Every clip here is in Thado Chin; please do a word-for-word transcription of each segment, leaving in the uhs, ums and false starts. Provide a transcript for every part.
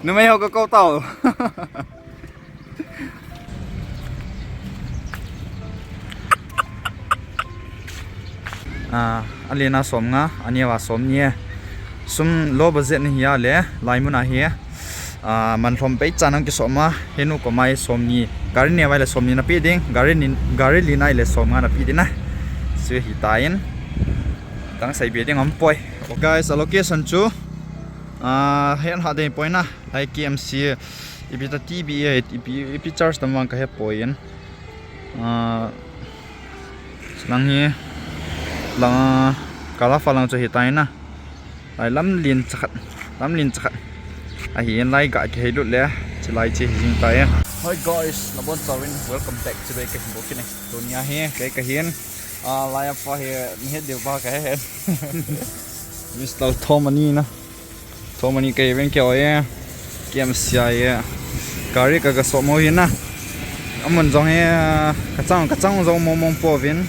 Numei ho ka kou tau. Ah, alena som nga, aneo a som ni e. Sum low budget ni hi a le, lai mun a hi. Ah, man lhom pei chan ang kisom a, henu komai som ni. Gari neo vai le som ni na pe ding, gari ni, gari lina le som nga na pe ding na. Sui hi ta in. Tang sai pe ding om poi. Oh, guys, a location chu, ah, hen ha dei poi na. Lai K M C, ipi ta T B A, ipi, ipi church tam vang ka he poi in. Ah, lang hi, lang, Kalafa lang chu hi ta in na. Lai lamlen chakhat, lamlen chakhat. Ahi in lai ga kihei lut le, chilai chi hi jing ta e. Hi guys, nabon chauvin, welcome back. Chilai ka hin bo kine. Tunia hi, kei ka hin. Ah, lai apa hi, ni he deu ba ka he. Mister Thom ani na. Thom ani kei veng kei o e. K M C a e. Gari ka ka som mo hi na. Amun jong hi, ah, ka chang, ka chang jong mo mong po vin.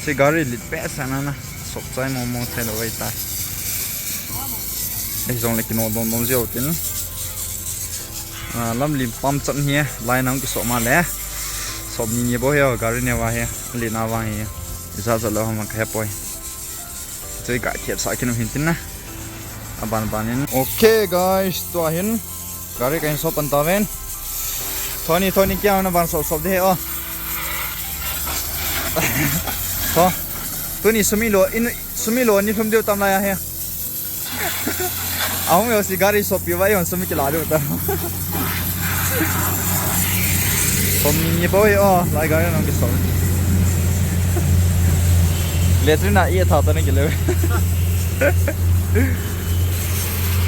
Si gari lit pe sa na na. Sop chai mo mo thei lo vai ta. Ei jong le kino dom dom jio tin. Ah, lamlen pam chan hi, lai nang kisom a le. Som ni ni bo hi, gari neo a hi, lina vang hi. Ija ja lo ham ka he poi. Choi ka thiat sa kinu hin tin na. Aban ban in. Okay guys, tua hin. Gari ka hin sop pan ta ven. Thoni, thoni kia na ban sop sop de he o. Tho. Tuni sumi lo, in sumi lo ni thum deu tam lai a he. Ahung yo si gari sop pi vai hon sumi kila deu ta. Som ni ni bo he o, lai gari nang kisom. Letrina i tha ta ni kile.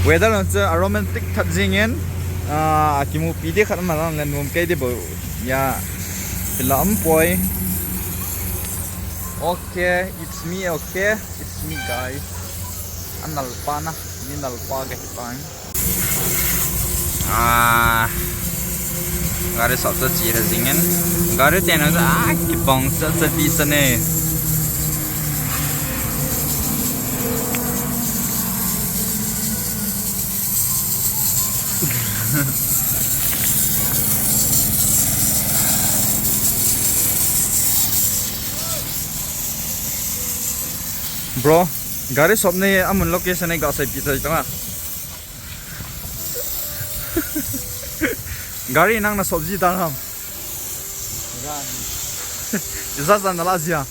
Weather nang chu a romantic khat jing in, ah, kimu pi di khat ma lang le num kei di bo. Ya. Pila um poi. Okay, it's me, okay. It's me, guys. An nalpa na, mi nalpa ka hi pa. Ah, gari sop chu chi he jing in. Gari te na, ah, kibang sa sa di sa ne. Bro, gari sop ni amun location ni ga sai pi sai ta. Gari nang na sop ji ta ham. Ija jan na la jia.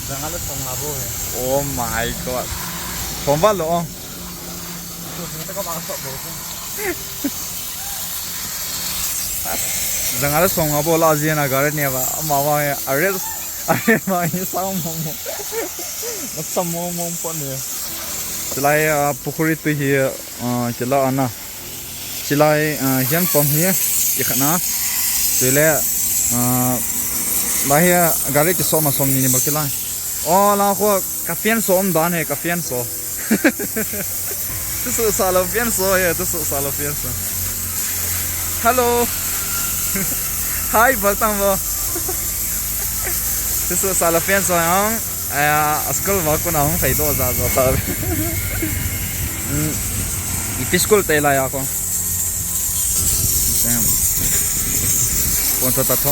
Janga le song nga bo he. Oh my God. Song ba lo. Janga le song nga bo la jia na gari neo a. Ama wa he. Arrest. Arrest ma hi sa mo mo. Ma sa mo mo po ni. Chilai, ah, pukhuri tu hi, ah, chila ana. Chilai, ah, hian pam hi, i khat na. Chule, ah, la hi, gari kisom a som ni ni ba kilai. O, la kho, ka fian so um dan he, ka fian so. Tu su sa lo fian so he, tu su sa lo fian so. Hello. Hi, bal tang bo. Tu su sa lo fian so yang. Aya, a school va ko na hung thei do za za ta. Hmm. Ipi school te la ya ko. Damn. Kon ta ta tho.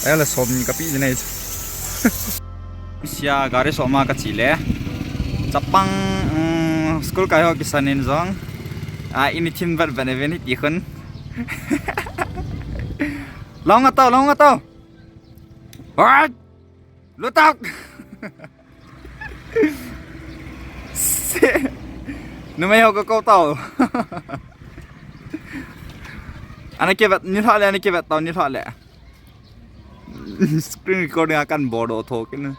Aya le som ni ka pi nei. Sia gari som a ka chi le. Chapang, um, school kai ho kisan in jong. A, ini thim vet vet ve ni ti khun. Long a tau, long a tau. What? Lutak! Se. Numei ho ka kou tau. Ana kivet, ni lha le, ana kivet tau, ni lha le. Screen recording a kan bol doh tho kit na.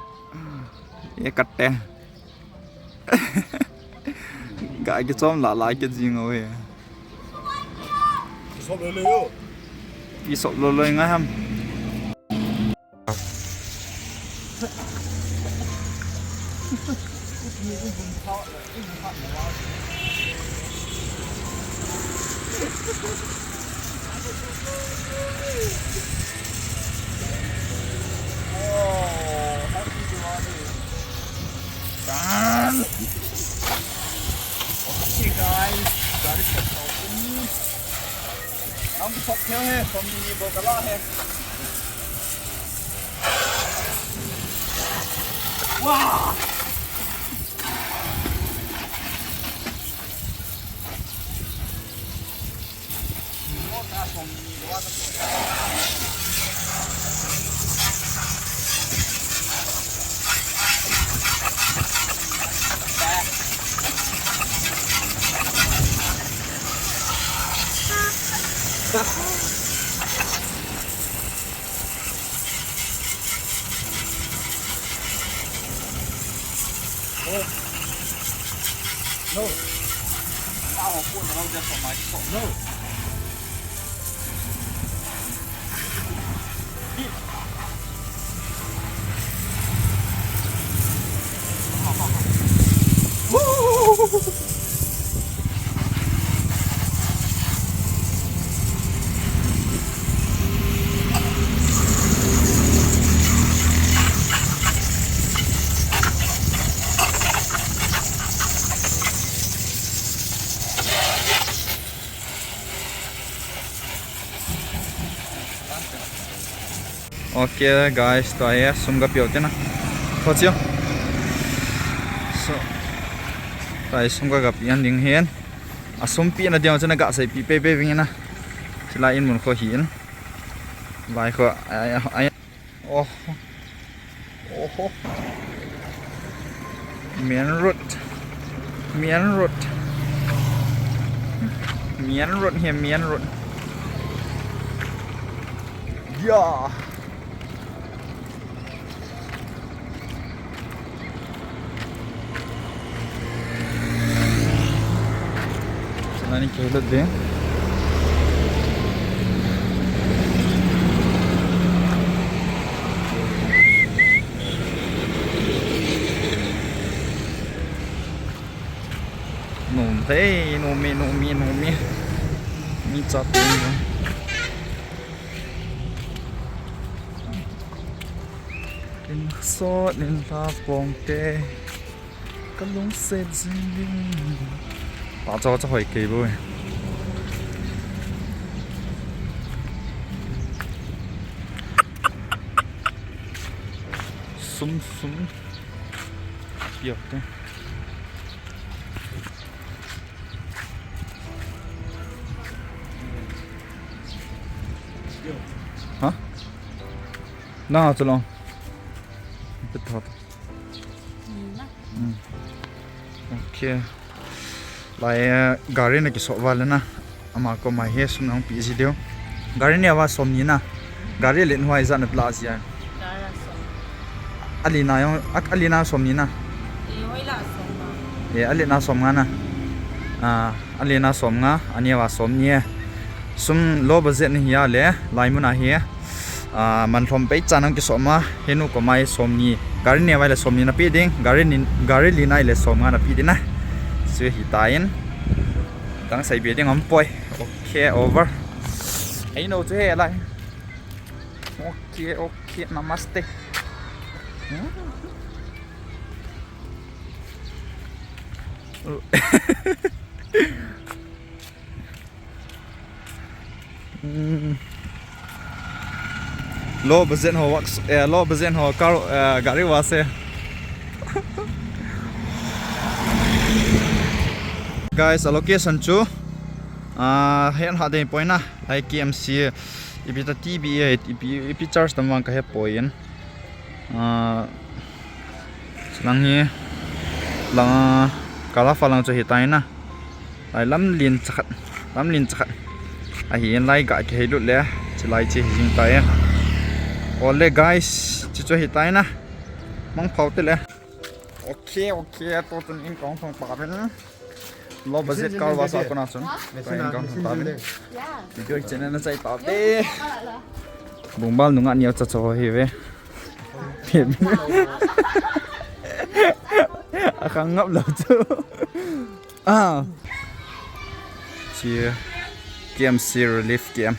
Ye kat te. Ga kichom la la kit jing o e. Kisop loi loi o. Kisop loi loi ngai ham. Okay, guys. Sop thei he, som ni ni bou kala he. Wow! No. No. Okay guys, tua hi sum ga peh u te na. Kho chiu. So, tua hi sum ga ga peh an ding hin. A sum peh na ding chu na ga sei peh peh peh ving na. Chilai in mun kho hi in. Lai kho, ai, ai, ai. Oh. Oho. Main road. Main road. Main road hi, main road. Yeah. Nani kehlut de. Nom thei, nom e, nom e, nom e. Mi cha peng. In sot, in la pong te. Ka lungset jing ding. Pa cha cha hoi kei bou e. Sum sum. Piak te. Ha? Na, chalo. Pit thot. Hmm. Okay. Lai, eh, gari na kisot val na. Ama koma hi sum nahung pe ji diu. Gari neo va som ni na. Gari len huai ijat na pe la ji a. Gari a som. Ali na jong, a, ali na som ni na. Eh, hoi la som na. Eh, ali na som nga na. Ah, ali na som nga, aneo va som ni e. Sum low budget ni hi a le, lai mun a hi. Ah, man lhom pei chan ang kisot ma, henu koma hi som ni. Gari neo va le som ni na pe ding, gari ni, gari len a le som nga na pe ding na. Chu hi ta in. Tang sei be ding um poi. Okay, over. Hei no chu he lai. Okay, okay, namaste. Hmm? Hmm. Low budget ho wax, eh, low budget ho car, eh, gari wash e. Guys, a location chu, ah, hian ha dei poi na, lai K M C, ipi ta T B A, ipi, ipi church tam vang ka he poi in. Ah, Lang hi, lang, Kalafa lang chu hi tai na. Lai lamlen chakhat, lamlen chakhat. Ahi in lai ga kihei lut le, chilai chi hi jing tai. Ole guys, chi chu hi tai na. Mang phau te le. Okay, okay, to tun in kong thong pa ben. Low budget car wash a kona chun. Ka in kong thong pa ben. Video channel na chai pa te. Bungbal nunga niau cha cho hi ve. A khang ngap lo chu. Ah. Chi K M C relief camp.